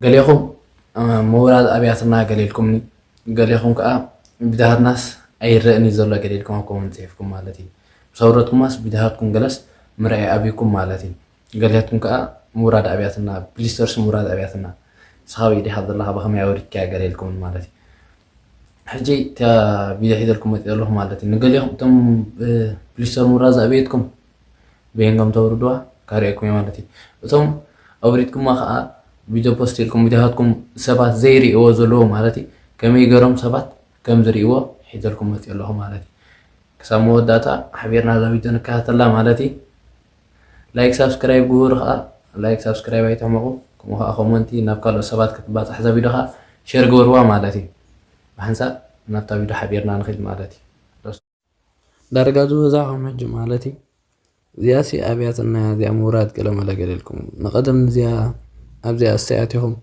ገሌኹም ምውራድ ኣብያትና ገሌልኩምኒ፣ ገሌኹም ከዓ ቪድዮታትናስ ኣይረእን እዩ ዘሎ ገሌልኩም ኣብ ኮመንት ፅሒፍኩም ማለት እዩ። ምስ ኣውረድኩማስ ቪድዮታትኩም ገለስ ምርኣይ ኣብይኩም ማለት እዩ። ገሌኹም ከዓ ምውራድ ኣብያትና፣ ፕሊስተርስ ምውራድ ኣብያትና፣ ንስኻ ብኢድኻ ዘለኻ ብኸመይ ኣውሪድካያ ገሌልኩም ማለት እዩ። ሕጂ እታ ቪድዮ ሒዘልኩም መፅእ ዘለኹ ማለት እዩ። ንገሌኹም እቶም ፕሊስተር ምውራድ ዝኣበየትኩም በየን ከም ተውርድዋ ካሪአኩም እየ ማለት እዩ። እቶም ኣውሪድኩማ ከዓ ቪድዮ ፖስት ኢልኩም ቪድዮታትኩም ሰባት ዘይርእይዎ ዘለዎ ማለት እዩ። ከመይ ገይሮም ሰባት ከም ዝርእይዎ ሒዘልኩም መፅእ ኣለኹ ማለት እዩ። ክሳብ መወዳእታ ሓቢርና እዛ ቪድዮ ንከታተላ ማለት እዩ። ላይክ ሳብስክራይብ ግበሩ ከዓ፣ ላይክ ሳብስክራይብ ኣይትሕመቑ። ከምኡ ከዓ ኮመንቲ ናብ ካልኦት ሰባት ክትባፃሕ እዛ ቪድዮ ከዓ ሸር ግበርዋ ማለት እዩ። ብሓንሳብ ናብታ ቪድዮ ሓቢርና ንኽድ ማለት እዩ። ዳርጋ ዝበዛሕኹም ሕጂ ማለት እዩ። እዚኣ ሲ ኣብያትና እዚኣ ምውራድ ገለ መለ ገለ ኢልኩም ንቐደም እዚኣ ኣብዚኣ ኣስተያቲኹም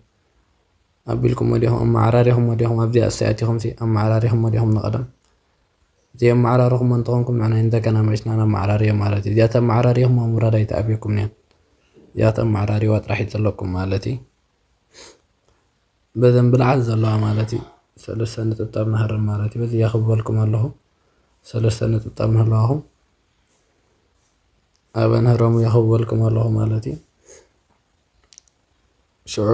ኣቢልኩም ወዲኹም ኣመዓራሪኹም ወዲኹም ኣብዚኣ ኣስተያቲኹም ሲ ኣመዓራሪኹም ወዲኹም ንቐደም እዚኣ ኣመዓራሪኹም እንተኾንኩም ንሕና እንደገና መሽና ኣመዓራሪዮ ማለት እዩ። እዚኣ ተመዓራሪኹም ምውራድ ኣይተኣብየኩም እያ። እዚኣ ተመዓራሪዋ ጥራሕ እዩ ዘለኩም ማለት እዩ። በዘን ብላዕሊ ዘለዋ ማለት እዩ። ሰለስተ ነጥብጣብ ንሃርም ማለት እዩ። በዚ የኽብበልኩም ኣለኹ። ሰለስተ ነጥብጣብ ንህለዋኹም ኣብ ኣንህረሙ የኽብበልኩም ኣለኹ ማለት እዩ። ሽዑ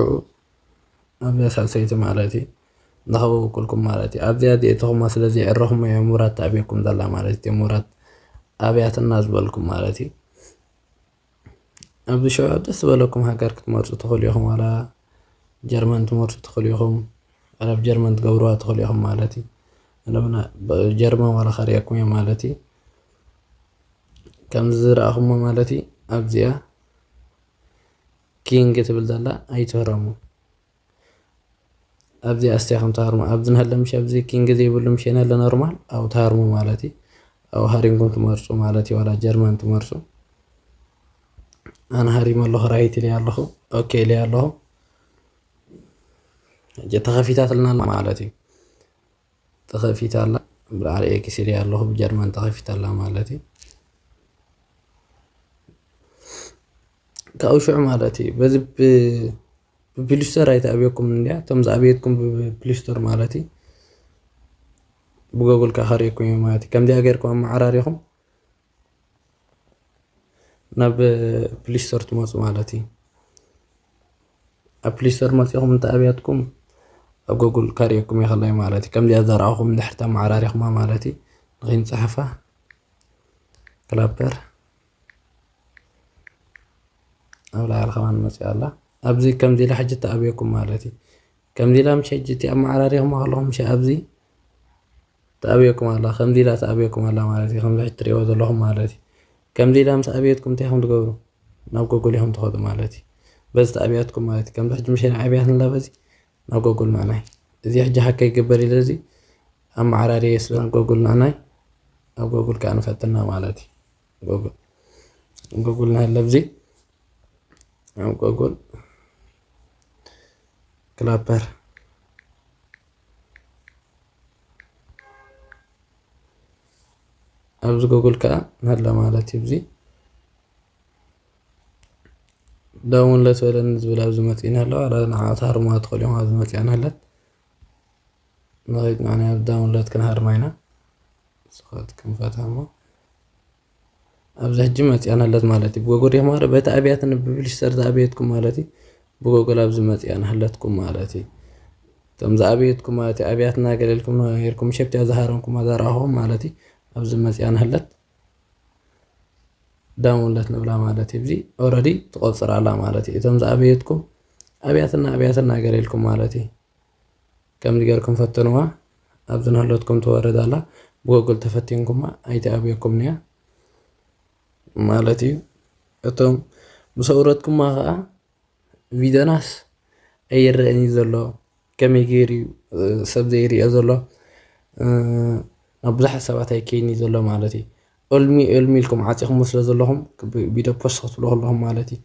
ኣብዚኣ ሳልሰይቲ ማለት እዩ። እንዳኸበብኩልኩም ማለት እዩ። ኣብዚኣ ዲኤትኹማ ስለዚ ዕረኹም እያ ሙራት ተኣብየኩም ዘላ ማለት እዩ። ሙራት ኣብያትና ዝበልኩም ማለት እዩ። ኣብዚ ሽዑ ኣብ ደስ ዝበለኩም ሃገር ክትመርፁ ትኽእሉ ኢኹም። ዋላ ጀርመን ትመርፁ ትኽእሉ ኢኹም። ዋላ ኣብ ጀርመን ትገብርዋ ትኽእሉ ኢኹም ማለት እዩ። ኣነ እውን ብ-፣ ጀርመን ዋላ ከርእየኩም እየ ማለት እዩ። ከምዚ ዝረኣኹሞ ማለት እዩ። ኣብዚኣ ኪንግ ትብል ዘላ ኣይትህረሙ። ኣብዚ ኣስትያኹም ትሃርሙ። ኣብዚ ንሃለ ምሽ ኣብዚ ኪንግ ዘይብሉ ምሽ ንሃለ ኖርማል ኣብ ትሃርሙ ማለት እዩ። ኣብ ሃሪምኩም ትመርፁ ማለት እዩ። ዋላ ጀርመን ትመርፁ። ኣነ ሃሪመ ኣለኹ፣ ራይት ኢለ ኣለኹ፣ ኦኬ ኢለ ኣለኹ። ሕጂ ተኸፊታትልና ኣላ ማለት እዩ። ተኸፊታ ኣላ። ብላዕሊ ኤክስ ኢለ ኣለኹ፣ ብጀርመን ተኸፊታ ኣላ ማለት እዩ። ካብኡ ሽዑ ማለት እዩ። በዚ ብ-፣ ብፕሊስቶር ኣይትኣብየኩም እንድያ። እቶም ዝኣብየትኩም ብፕሊስቶር ማለት እዩ። ብጎግል ከኣ ከርእየኩም እዩ ማለት እዩ። ከምዚኣ ጌርኩም ኣመዓራሪኹም ናብ ፕሊስቶር ትመፁ ማለት እዩ። ኣብ ፕሊስቶር መፂኹም እንተኣብያትኩም ኣብ ጎግል ከርእየኩም ይኽእለይ ማለት እዩ። ከምዚኣ ዘርኣኹም እንድሕር ተመዓራሪኹማ ማለት እዩ። ንኽንፅሕፋ ክላፐር ኣብ ላዕሊ ከማን መፂኣ ኣላ። ኣብዚ ከምዚ ኢላ ሕጂ ትኣብየኩም ማለት እዩ። ከምዚ ኢላ ምሽ ሕጂ እቲ ኣመዓራሪኹማ ከለኹም ምሽ ኣብዚ ትኣብየኩም ኣላ። ከምዚ ኢላ ትኣብየኩም ኣላ ማለት እዩ። ከምዚ ሕጂ ትርእይዎ ዘለኹም ማለት እዩ። ከምዚ ኢላ ምስ ኣብየትኩም እንታይ ኢኹም ትገብሩ? ናብ ጎግል ኢኹም ትኸዱ ማለት እዩ። በዚ ትኣብያትኩም ማለት እዩ። ከምዚ ሕጂ ምሽ ኣብያትና በዚ ናብ ጎግል ንዕናይ። እዚ ሕጂ ሃከይ ይግበር ኢለ እዚ ኣመዓራሪ ስለ ጎግል ንዕናይ ኣብ ጎግል ከኣ ንፈትና ማለት እዩ። ጎግል፣ ጎግል ንሃለ ኣብዚ ኣብ ጎግል ክላፐር ኣብዚ ጎግል ከኣ ንሃለ ማለት እዩ። እዚ ዳውንሎድ በለኒ ዝብል ኣብዚ መፂእና ኣሎ። ኣላ ንዓ ትሃርሙዋ ትኽእሉ ኢኹም። ኣብዚ መፂኣ ንሃለት ንኸይድ ንዓና ኣብ ዳውንሎድ ክንሃርማ ኢና። ስኻት ክንፈታ እሞ ኣብዚ ሕጂ መፂኣ ንሃለት ማለት እዩ። ብጎግል ዲኹም ማለት በቲ ኣብያትን ብፕሊስቶር ዝኣብየትኩም ማለት እዩ። ብጎግል ኣብዚ መፂኣ ንሃለትኩም ማለት እዩ። እቶም ዝኣብየትኩም ማለት እዩ። ኣብያትና ገለልኩም ነይርኩም ሸብቲያ ዝሃረምኩም ዘርኣኹም ማለት እዩ። ኣብዚ መፂኣ ንሃለት ዳውንሎድ ንብላ ማለት እዩ። እዚ ኦልሬዲ ትቆፅር ኣላ ማለት እዩ። እቶም ዝኣብየትኩም ኣብያትና ኣብያትና ገለልኩም ማለት እዩ። ከምዚ ጌርኩም ፈትንዋ። ኣብዚ ንሃለትኩም ትወርድ ኣላ። ብጎግል ተፈቲንኩማ ኣይትኣብየኩም እያ ማለት እዩ። እቶም ምስ ኣውረድኩማ ከዓ ቪድዮናስ ኣይረኣን እዩ ዘሎ። ከመይ ገይሩ እዩ፣ እ፣ ሰብ ዘይርእዮ ዘሎ? እ፣ ናብ ብዙሓት ሰባት ኣይከይን እዩ ዘሎ ማለት እዩ። ኦልሚ ኦልሚ ኢልኩም ዓፂኹም ስለ ዘለኹም ብ-፣ ቪድዮ ፖስት ክትብሉ ከለኹም ማለት እዩ።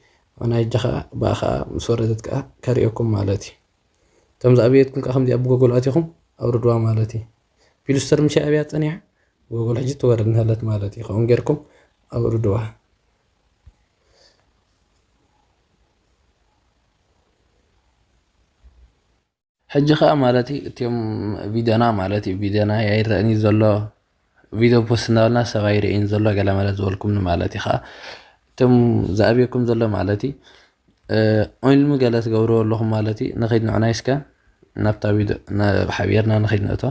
ናይ እጃ ከዓ ብኣ ከዓ ምስ ወረደት ከዓ ከርእየኩም ማለት እዩ። እቶም ዝኣብየትኩም ከዓ ከምዚኣ ብጎግል ኣቲኹም ኣውርድዋ ማለት እዩ። ፕሊስቶር ምሽ ኣብያ ፀኒሓ ብጎግል ሕጂ ትወርድ ንሃለት ማለት እዩ። ከምኡ ጌርኩም ኣውርድዋ። ሕጂ ኸዓ ማለት እዩ እቲኦም ቪድዮና ማለት እዩ ቪድዮና ኣይረእን እዩ ዘሎ፣ ቪድዮ ፖስት እናበልና ሰብ ኣይርእን ዘሎ ገለ መለ ዝበልኩምኒ ማለት እዩ። ኸዓ እቶም ዝኣብየኩም ዘሎ ማለት እዩ ኦይልሚ ገለ ትገብርዎ ኣለኹም ማለት እዩ። ንኸይድ ንዕናይ እስከ ናብታ ቪድዮ ናብ ሓቢርና ንኸይድ ንእቶ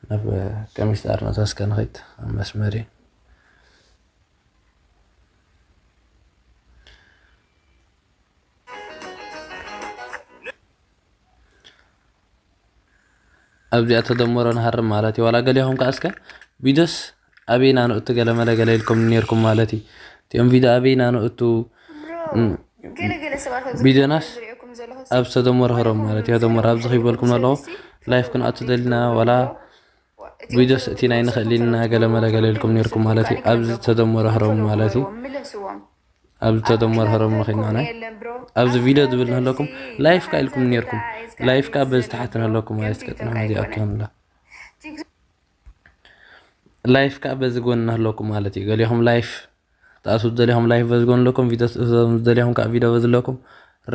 ናብ ቀሚስ ጣር ንእቶ እስከ ንኸይድ ኣብ መስመር እዩ። ኣብዚኣ ተደመሮ ንሃርም ማለት እዩ። ዋላ ገሊኹም ከኣ እስከ ቪድዮስ ኣበይና ንእቱ ገለ መለ ገለ ኢልኩም ነርኩም ማለት እዩ። እቲኦም ቪድዮ ኣበይና ንእቱ ም፣ ገለ ገለ ሰባት ኣብዚ ቪድዮናስ ዝሪእኩም ዘለኹ ኣብ ዝተደመሮ ህሮም ማለት እዩ። ተደመሮ ኣብዚ ክይበልኩም ኣለኹ ላይፍ ክንኣቱ ደሊና ዋላ ቪድዮስ እቲ ናይ ንኽእል ኢልና ገለ መለ ገለ ኢልኩም ነርኩም ማለት እዩ። ኣብዚ ተደመሮ ህሮም ማለት እዩ። ምለስዎም። ኣብዚ ተደመረ ህረም ንኸይድ ንዕናይ ኣብዚ ቪድዮ ዝብል ንህለኩም ላይፍ ካ ኢልኩም ነርኩም። ላይፍ ካ በዚ ታሕቲ ንህለኩም ማለት እስከ ጽንሑ እዚኣ ኪሆንላ ላይፍ ካ በዚ ጎን ንህለኩም ማለት እዩ። ገሊኹም ላይፍ ተኣትዉ ዝደሊኹም ላይፍ በዚ ጎን ኣለኩም፣ ቪድዮ ትእትዉ ዝደሊኹም ከዓ ቪድዮ በዚ ኣለኩም፣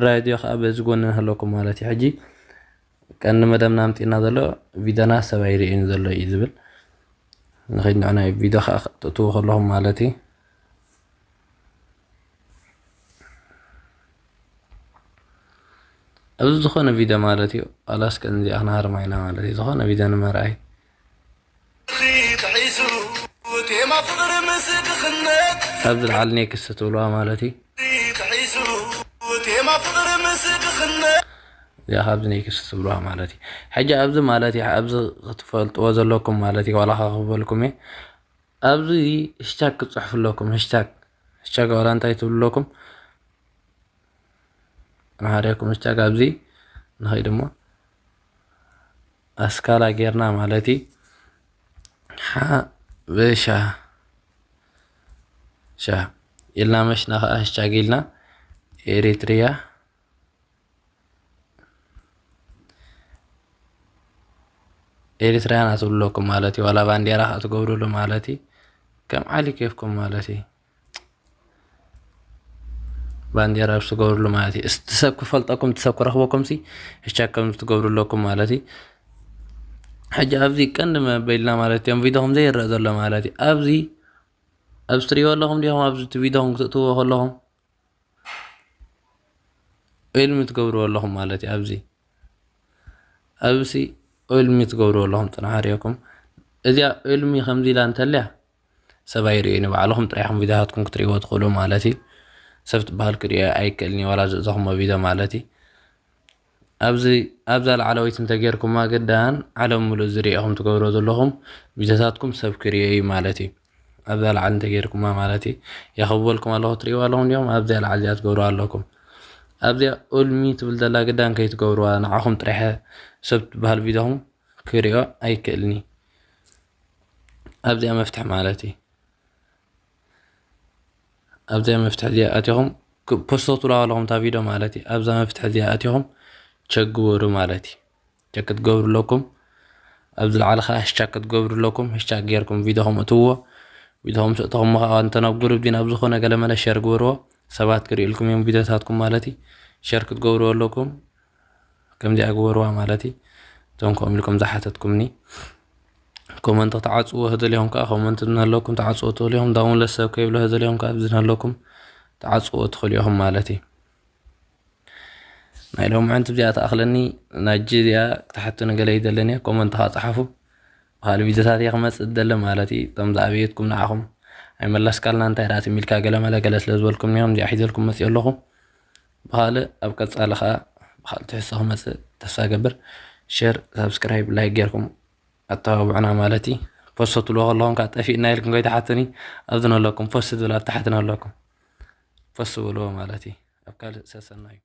ራድዮ ከዓ በዚ ጎን ንህለኩም ማለት እዩ። ሕጂ ቀንዲ መደብና ኣምጺእና ዘሎ ቪድዮና ሰብ ኣይርእን ዘሎ እዩ ዝብል። ንኸይድ ንዕናይ ቪድዮ ከዓ ክትእትዉ ከለኹም ማለት እዩ። ኣብዚ ዝኾነ ቪድዮ ማለት እዩ ኣላስ ከ እንዚኣ ክንሃርማ ኢና ማለት እዩ። ዝኾነ ቪድዮ ንምርኣይ ኣብዚ ላዓሊ ኔክስት ትብልዋ ማለት እዩ። እዚኣ ካብዚ ኔክስት ትብልዋ ማለት እዩ። ሕጂ ኣብዚ ማለት እዩ ኣብዚ ክትፈልጥዎ ዘለኩም ማለት እዩ ዋላ ክበልኩም እየ። ኣብዚ ሽታግ ክትፅሕፉ ኣለኩም። ሽታግ ሽታግ ዋላ እንታይ ትብሉ ኣለኩም? ንሓደኩም ሽታግ ኣብዚ ንኸይድ እሞ ኣስካላ ጌርና ማለት እዩ። ሓበሻ ሻ ኢልና መሽና ከዓ ሽታግ ኢልና ኤሪትሪያ ኤሪትራያን ኣትብሉ ኣለኩም ማለት እዩ። ዋላ ባንዴራ ከዓ ትገብሩሉ ማለት እዩ። ከም ዓሊ ኬፍኩም ማለት እዩ። ባንዴራ ኣብ ትገብሩሉ ማለት እዩ። እቲ ሰብ ክፈልጠኩም እቲ ሰብ ክረኽበኩም ሲ ሽታግ ከም ትገብሩ ኣለኩም ማለት እዩ። ሕጂ ኣብዚ ቀንዲ መበልና ማለት እዮም ቪድዮኹም ዘይረአ ዘሎ ማለት እዩ። ኣብዚ ኣብዚ ትሪእዎ ኣለኹም ዲኹም ኣብዚ ቪድዮኹም ክትእትዎ ከለኹም ኦይልሚ ትገብርዎ ኣለኹም ማለት እዩ። ኣብዚ ኣብዚ ኦይልሚ ትገብርዎ ኣለኹም ጽንሓርዮኩም። እዚኣ ኦይልሚ ከምዚ ኢላ እንተልያ ሰብ ኣይርእዩን እዩ። ባዕልኹም ጥራይኹም ቪድዮታትኩም ክትርእይዎ ትኽእሉ ማለት እዩ። ሰብ ትበሃል ክርእዮ ኣይክእልን እዩ ዋላ ዝእዘኹሞ ቪድዮ ማለት እዩ። ኣብዚ ኣብዛ ላዕለወይቲ እንተጌርኩማ ግዳን ዓለም ሙሉእ ዝርእኹም ትገብሮ ዘለኹም ቪድዮታትኩም ሰብ ክርእዮ እዩ ማለት እዩ። ኣብዛ ላዕሊ እንተጌርኩማ ማለት እዩ። ያኸበልኩም ኣለኹ ትርእይዋ ኣለኹም ዲኹም ኣብዚኣ ላዕሊ እዚኣ ትገብርዋ ኣለኩም። ኣብዚኣ ኦልሚ ትብል ዘላ ግዳን ከይትገብርዋ ንዓኹም ጥራሕ ሰብ ትበሃል ቪድዮኹም ክርእዮ ኣይክእልን እዩ። ኣብዚኣ መፍትሕ ማለት እዩ። ኣብዚኣ መፍትሕ እዚኣ ኣቲኹም ፖስቶ ትብላ ኣለኹም እታ ቪድዮ ማለት እዩ። ኣብዛ መፍትሕ እዚኣ ኣቲኹም ቸክ ግበሩ ማለት እዩ። ቸክ ክትገብሩ ኣለኩም። ኣብዚ ላዕሊ ከዓ ሃሽታግ ክትገብሩ ኣለኩም። ሃሽታግ ጌርኩም ቪድዮኹም እትዎ ቪድዮኹም ስእተኹም ከዓ እንተ ናብ ጉሩብ ዲን ኣብ ዝኾነ ገለመለ ሸር ግበርዎ። ሰባት ክርእልኩም እዮም ቪድዮታትኩም ማለት እዩ። ሸር ክትገብርዎ ኣለኩም። ከምዚኣ ግበርዋ ማለት እዩ። እቶም ከምኡ ኢልኩም ዝሓተትኩምኒ ኮመንት ክትዓፅዎ ህደሊኹም ከዓ ኮመንት ዝነለኩም ተዓፅዎ ትኽእሉ ኢኹም። ዳውንሎድ ሰብ ከይብሎ ህደሊኹም ከዓ ኣብዚ ዝነለኩም ተዓፅዎ ትኽእሉ ኢኹም ማለት እዩ። ናይ ሎምዕንቲ እዚኣ ትኣኽለኒ ናጂ እዚኣ ክትሓቱኒ ገለ ይደለኒ ኮመንት ከዓ ፀሓፉ። ብካልእ ቪድዮታት እየ ክመፅእ ዝደሊ ማለት እዩ። እቶም ዝኣበየትኩም ንዓኹም ኣይመለስካልና እንታይ ደኣ ትም ኢልካ ገለ መለ ገለ ስለ ዝበልኩም እኒኦም እዚኣ ሒዘልኩም መፅእ ኣለኹ። ብካልእ ኣብ ቀፃሊ ከዓ ብካልእ ትሕዝቶ ክመፅእ ተስፋ ገብር። ሸር ሳብስክራይብ ላይክ ጌርኩም ኣተባብዑና ማለት እዩ። ፖስቶ ትብልዎ ከለኹም ከዓ ጠፊእና ኢልኩም ከይትሓቱኒ ኣብዚ ነለኩም ፖስት ዝብል ኣብ ታሕቲ ነለኩም ፖስት በልዎ ማለት እዩ። ኣብ ካልእ ሰሰናዩ